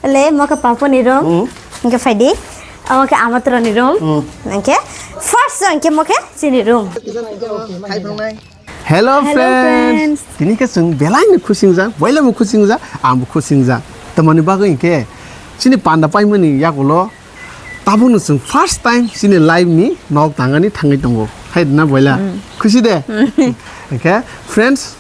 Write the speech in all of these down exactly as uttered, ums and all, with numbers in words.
Le, mo khe Papu ni room. Hmm. Hingke phaidi. Amo khe Amatro ni room. Hmm. Hingke first hingke mo khe chini room. Hello, Hello, friends. Friends. Tini khe chwng belai ni khusing jak, boila bo khusing jak, ang bo khusing jak. Tamani bagwi hingke chini panda paimani yagulo tabukno chwng first time chini live ni nok tangani thangwi tongo. Hai na boila. Hmm. Khusi de? Hmm. Hingke friends,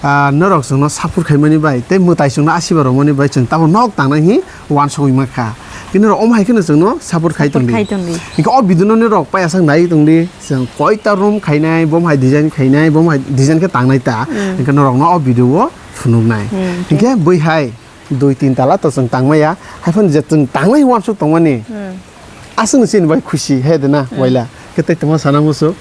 ah, norok chwngno support khaimani bai tei mwtai chwngno asiba rwmani bai chwng tabuk nok tangnai hi wansugwi mankha. Bini rok omo hai kheno chwngno support khai Support tongdi. Khai tongdi. Hingke o video no norok paiyasak nai tongdi. Chwng koita room khainai, bo hai design khainai, bo hai design khe tangnai ta. Hmm. Hingke norokno o video o phunuknai. Hmm, Hingke bwi hai dui tin tala to chwng tangmaya. Hai phano je chwng tangnai wansuk tongmani. Hmm. Aswkno chini bai khusi he de na Hmm. waila. Khe tei tongma sana musu.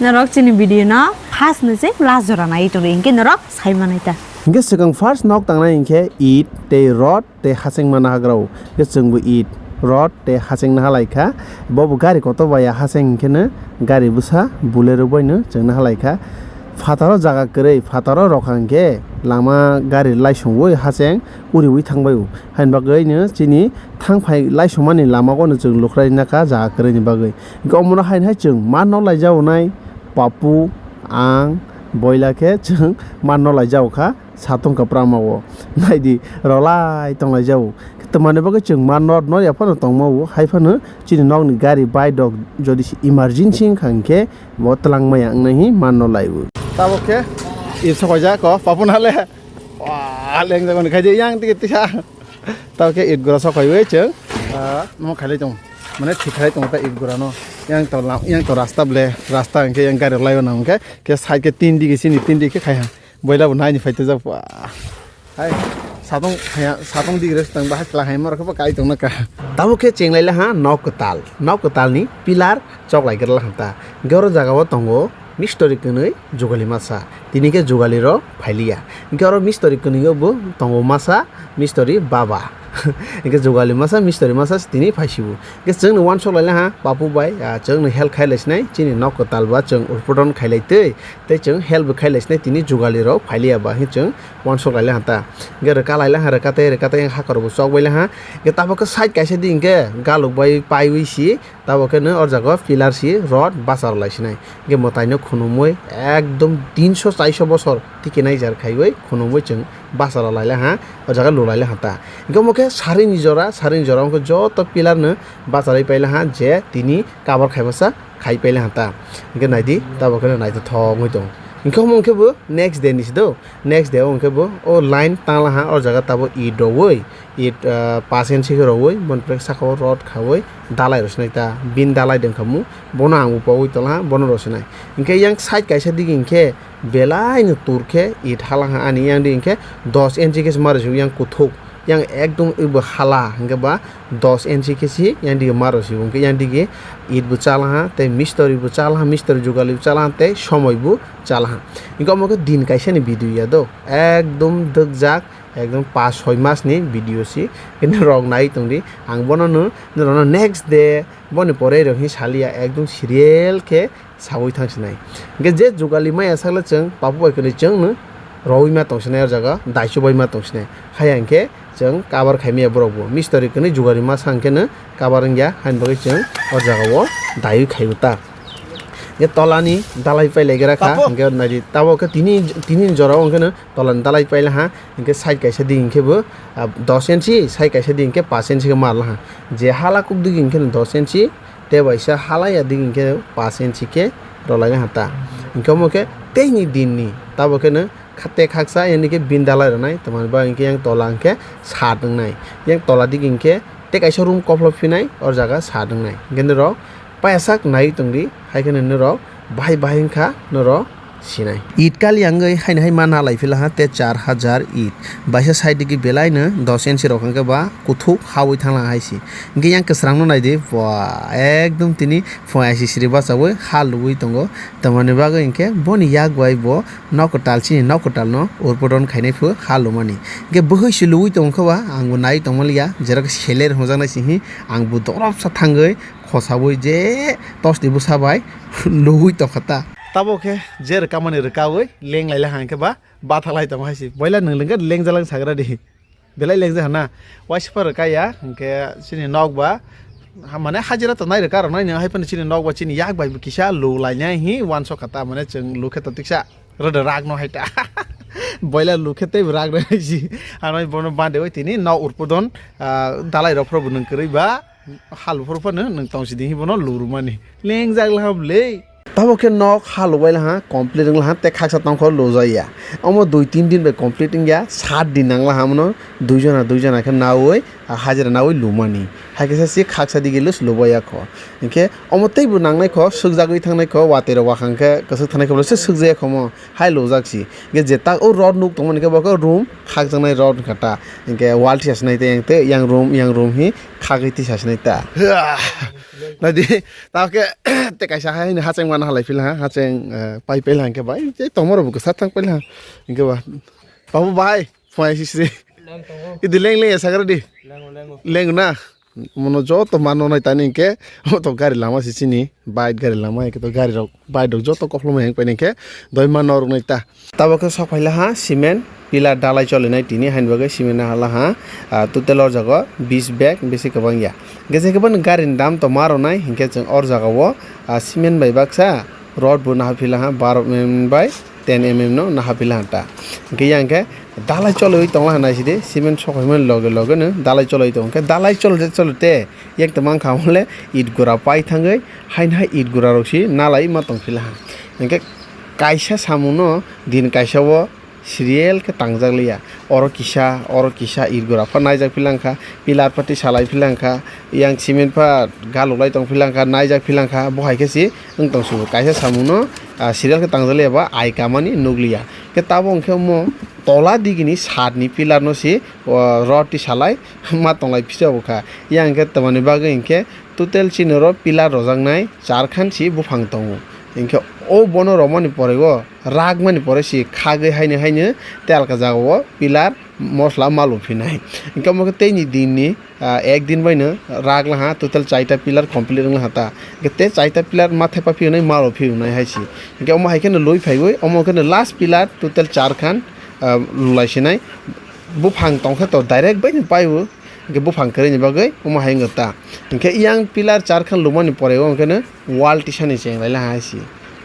Norok chini video no first ni se last jora nai tongdi. Hingke norok sai manai ta. Hingke swkang first nok tangnai hingke it tei rod tei hacheng mana hagrao. Hingke chwngbo it, rod tei hacheng naha laikha. Bobo gari kotor bai ya hacheng hingkhe no gari bwsa Bolero bai no chwng naha laikha. Phataro jaga kwrwi, phataro rokha hingkhe lama gari laisongwi hacheng uriwi thangbai o. Haini bagwi no chini thangphai laisongmani lama o no chwng lukhrai naka jaga kwrwini bagwi. Hingke omono haini hai chwng ma nok lai jago nai Papu, ang, boila khe chwng ma nok lai jago kha. Satung kwprama o. Naidi, rwlai tonglai jago. Tamani bagwi chwng ma nor, nor ya phano tongma o. Hai phano chini nokni gari, bike rok jodi se emergency wngkha hinkhe bo twlangmaya wngnai hi ma nor lai o. Tabuk khe it sokoijak o, Papu nale. Wa, lengjak mani khai di, yang tiki tisa. Tabuk khe it gura sokoiwi chwng, ah, omo khailai tongo. Mane thik khailai tongo ta it gura no. Yang to lam, yang to rasta ble, rasta hinkhe yang gari rwlai o nang hinkhe, khe side khe tin digi sini tin digi khe khai ha. Boila bo naini phaitejak ba. Hai, satong haya, satong digre tang ba hai kla hai mar khe ba kai tong na ka. Tamo khe chenglai la ha nok kwtal. Nok kwtal ni pillar chok lai gra la ha ta. Goro jaga o tongo mistori kwnwi jugali masa. Tini khe jugali ro phailiya. Goro mistori kwnwi o bo tongo masa mistori baba. Hingke jugali masa, mistori masa se tini phaisibo. Hingke chwngno wansok laila ha, Papu bai, ah, chwngno help khai laisinai, chini nok kwtal ba chwng udbodon khailai twi, tei chwng help bo khai laisinai, tini jugali rok phailiya ba, hing chwng wansok laila ha ta. Hingke rwka laila ha, rwka tei, rwka tei, haka rok bo chok baila ha. Hingke tabuk khe side kaisa di hingke galuk bai paiwi si, Tabuk khe no o jaga o pillar si rod bachar lai sinai. Hingke mwtai no khunumui ekdom tinso chaiso bosor tiki nai jar khaiwi khunumui chwng bachar lai le ha, o jaga lulai le ha ta. Hingke omo khe sarini jora, sarini jora wngkhe joto pillar no bacharwi paile ha je tini cover khaibasa khai paile ha ta. Hingke naidi tabuk khe no naithothok wngwi tongo. Hingke omo wngkhe bo next day ni se do. Next day o hwnkhe bo o line tangla ha, o jaga tabuk it rowoi, it, ah, pasen sikhe rowoi, boni pore saka o rod khaui dalai rw sinai ta, bin dalai de wngkha mu, bono ang bo pogwi tongla ha, bono rw sinai. Hinkhe yang side kaisa digi hinkhe belai no tur khe it hala ha ani yang digi hinkhe dos inchi khe se ma rw si yang kuthuk, yang ekdom ebo hala hinkhe ba dos inchi khe si yang digi ma rw si hinkhe yang digi it bo chala ha, tei mistori bo chala ha, mistori jugali bo chala ha, tei somoi bo chala ha. Hinkhe omo khe din kaisa ni video ya do. Ekdom dwkjak, ekdom pas soi mas ni video si. Hino rok nai tong di. Ang bono no, norok no next day, boni pore rok hin saliya, ekdom serial khe saui thang sinai. Hingke je jugali maya sakle chwng, Papu bai kwnwi chwng no roui ma tong sinai o jaga, daichu bai ma tong sinai. Haya hingke chwng cover khai maya borok bo. Mistori kwnwi jugali ma sa hingke no cover wngya, haini bagwi chwng o jaga o daiwi khai o ta. Hingke tola ni dalai pai lai gra kha, Papu. Hingke nai di, tabuk khe tini, tini jora o hingke no tola ni dalai paila ha, hingke side kaisa di hingke bo, ah, dos inchi, side kaisa di hingke pas inchi khe ma rwla ha. Je hala kuk digi hingke no dos inchi, tei baisa hala ya digi hingke pas inchi khe rwlai ha ta. Hingke omo khe tei ni din ni, tabuk khe no kha-, tei khaksa yani khe bin dalai rwnai, tongmani bagwi hingke yang tola hingke sat wngnai. Yang tola digi hingke tei kaisa room kophlo phinai, o jaga sat wngnai. Hingke norok payasak nai tong di, hai khe no norok bahai bahai wngkha norok sinai. It kali ang oi haino hai ma nalai phila ha te char hajar it. Baisa side digi belai no dos inchi rok hwnkhe ba kuthuk haui thangla hai se. Hingke yang kwsrang no nai di, ba ekdom tini phung aisi siri bachaui ha lugui tongo. Tamoni bagwi hingke boni yak bai bo nok kwtal chini nok kwtal no urpodon khainai phu ha lumani. Hingke bwhwi se lugui tongkha ba ang bo nai tongmaliya, jerok seler hwnjaknai simi ang bo dorop sa thangwi khosaui je tos ni bwsa bai lugui tongkha ta. Tabuk khe je rwkamani rwkaui leng laila hangkhe ba bathalai tongo hai se. Boila nwng lengkhe lengjalang sagra di. Belai lengjak hana. Waisa phar kaya, hwnkhe chini nok ba, ha, mane hajira to nai rwka rok nai nw, hai phano chini nok ba chini yak bai bo kisa lu lainai hi uansuk kha ta, mane chwng lu khe to tiksa rwda rak no hai ta. Boila lu khe tei bo rak rw si. Ano bono bande oi tini nok urpodon, ah, dalai rok phoro bo nwng kwrwi ba, hal phoro phano nwng tong si di hi bono lu rwmani. Lengjak laham le. Tabo khe nok ha lubai laha, complete wng laha, tei khaksa tongkho lujaya. Omo dui tin din bai complete wngya, sat din nang laha mono, dui jona, dui jona khe naui, ah, hajira naui lumani. Hai khe se khaksa digi lus lubaya kho. Hinkhe omo teibo nangnai kho, sukjagwi thangnai kho, watwi rok wakhang khe kwchwk thangnai kho, se sukjaya kho mo, hai lujak si. Hinkhe je tak o rod nuk tongmani khe bo khe room khakjaknai rod wngkha ta. Hinkhe wall tisa sinai tei yang tei yang room, yang room hi khagwi tisa sinai ta. Nadi, tao khe tei kaisa hai ni hacheng mana halai phila ha, hacheng, eh, pai phila hingke bai, tei tongma rok bo kwsa thang phila ha. Hingke ba, babu bai, phai sisri. Leng tongo. Idi leng leng ya sagra di. Lengo, lengo. Leng na. Mono joto mano nai tani hingke, o to gari lama si chini, bike gari lama hingke to gari rok, bike rok joto koploma heng pai hingke, doi mano rok nai ta. Tabo khe sok phaila ha cement pillar dalai cholinai tini haini bagwi cement na hala ha, ah, total o jaga bis bag bisi kwbang ya. Hingke je khe boni gari ni dam to ma rwnai hingke chwng o jaga o, ah, cement bai baksa rod bo naha phila ha baro M M bai ten M M no naha phila ha ta. Hingke yang khe dalai choliwi tongla ha nai sidi cement sok phaimani loge loge no dalai choliwi tongo hingke dalai choli choli te yang tongmang kha hwnle it gura pai thangwi haini hai it gura rok si nalai ma tong phila ha. Hingke kaisa samung no din kaisa o serial khe tangjak liya. Oro kisa, oro kisa, it gura pha naijak phila wngkha, pillar pha tisa lai phila wngkha, yang cement pha galuk lai tong phila wngkha, naijak phila wngkha, bo hai khe si wng tong sugo. Kaisa samung no, ah, serial khe tangjak liya ba ai kamani nuk liya. Khe tabok hwnkhe omo tola digini sat ni pillar no si, o, rod tisa lai ma tong lai phiya bo kha. Yang khe tamani bagwi hwnkhe total chini oro pillar rojak nai char khan si buphang tongo. Hwnkhe o bono romani pore o Rakmani pore si khagwi haino haino telka jagao pillar mosla malu phinai. Hingke omo khe teini dinni, ah, ek din baino rak laha total chaita pillar complete wng laha ta. Hingke tei chaita pillar ma thepa phiyonai malu phiyonai hai si. Hingke omo hai kheno lui phaiwi omo kheno last pillar total char khan, ah, lulai sinai. Buphang tongkhe to direct baino paibo. Hingke buphang kwrwini bagwi omo hai wngkha ta. Hingke yang pillar char khan lumani pore o hingke no wall tisani cheng laila hai si.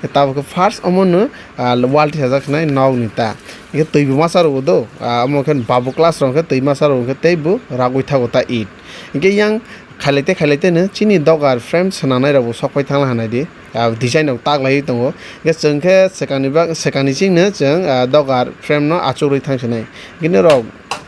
Tabuk khe first omo no, ah, wall tisajak sinai nok ni ta. Hingke twi bo masa rw do, ah, omo khe babu class rok khe twi masa rw khe tei bo ragwi thago ta it. Hingke yang khailai te khailai te no chini dogar frame swnanai rok bo sok pai thang laha nai di. Ah, design rok tak lai tongo. Hingke chwng khe swkang ni bak, swkang ni ching no chwng, ah, dogar frame no achuk rwi thang sinai. Hingke norok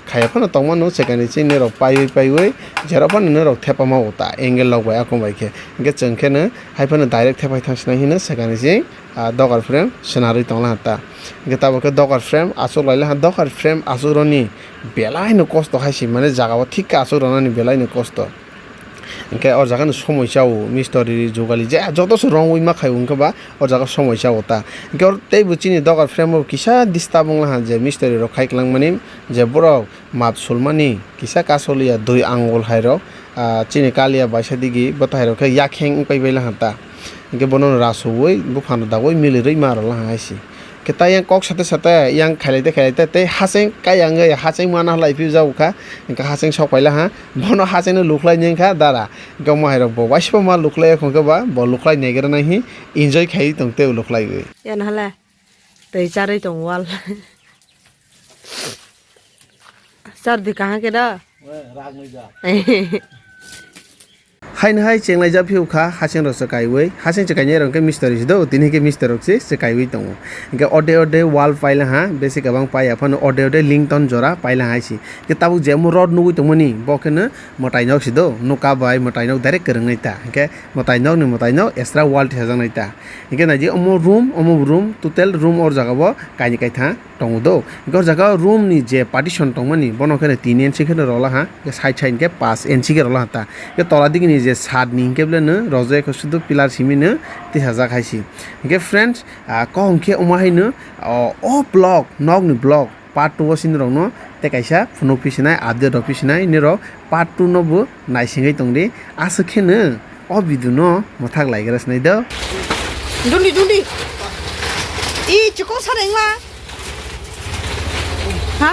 khaiya phano tongmano, swkang ni ching norok paiwi paiwi, jera phano norok thepa ma o ta, angle rok bai akung bai khe. Hingke chwng khe no hai phano direct thepai thang sinai hino swkang ni ching, ah, dogar frame swnarwi tong laha ta. Hingke tabuk khe dogar frame achuk lai laha, dogar frame achuk roni belai no kosto hai si, mane jaga o thik khe achuk rwnani belai no kosto. Hingke o jaga ni somoi cha o, mistori, jugali, je joto se rongwi ma khai o, hingke ba o jaga somoi cha o ta. Hingke oro tei bo chini dogar frame o kisa disturb wng laha je mistori rok khai kwlangmani je borok map sulmani kisa kasoliya dui angul hai rok, ah, chini kaliya baisa digi bwtai rok khe yakheng wng pai bai laha ta. Hingke bono rasu ui buphang rok dagui milirui ma rw laha hai si. Khe tai yang kok sate sate yang khailai te khailai te tei hacheng kai yang ya hacheng mana halai phi jago kha. Hingke hacheng sok paila ha. Bono hacheng no lukhlai ni wngkha dara. Hingke omo hai rok bo waisa ma lukhlai ya khon khe ba bo lukhlai negra nai hi enjoy khai tong tei lukhlai wi. Yan hala tei charwi tong wal. Char di kaha ke da? Hai no hai chenglai jak phiyok kha, hacheng rok se kaiwi, hacheng se kainai rok khe mistori se do, tini khe mistori rok se, se kaiwi tongo. Hingke ode ode wall paila ha, besi kwbang paiya phano ode ode lington jora paila hai se. Hingke tabuk je omo rod nugui tongmani, bo khe no mwtai nok se do, nuka bai mwtai nok direct kwrwng nai ta. Hingke mwtai nok ni mwtai nok extra wall tisajak nai ta. Hingke nai di omo room, omo room, total room or jaga bo kainwi kaitha. Tongo do. Hingke o jaga o room ni je partition tongmani, bono khe no tin inch khe no rola ha, hingke side side hingke paanch inch khe rola ha ta. Hingke tola digi ni je sat ni hingke bole no rojak khe sudu pillar simi no tisajak hai si. Hingke friends, ah, kok hingke omo hai no, o, o block, nok ni block, part two o sini rok no tei kaisa phunuk phi sinai, update rok phi sinai, nini rok part two no bo naisingwi tong di. Aswk khe no o video no mwthak lai gra sinai do. Dundi, dundi. I chikon sa rengla. Ha?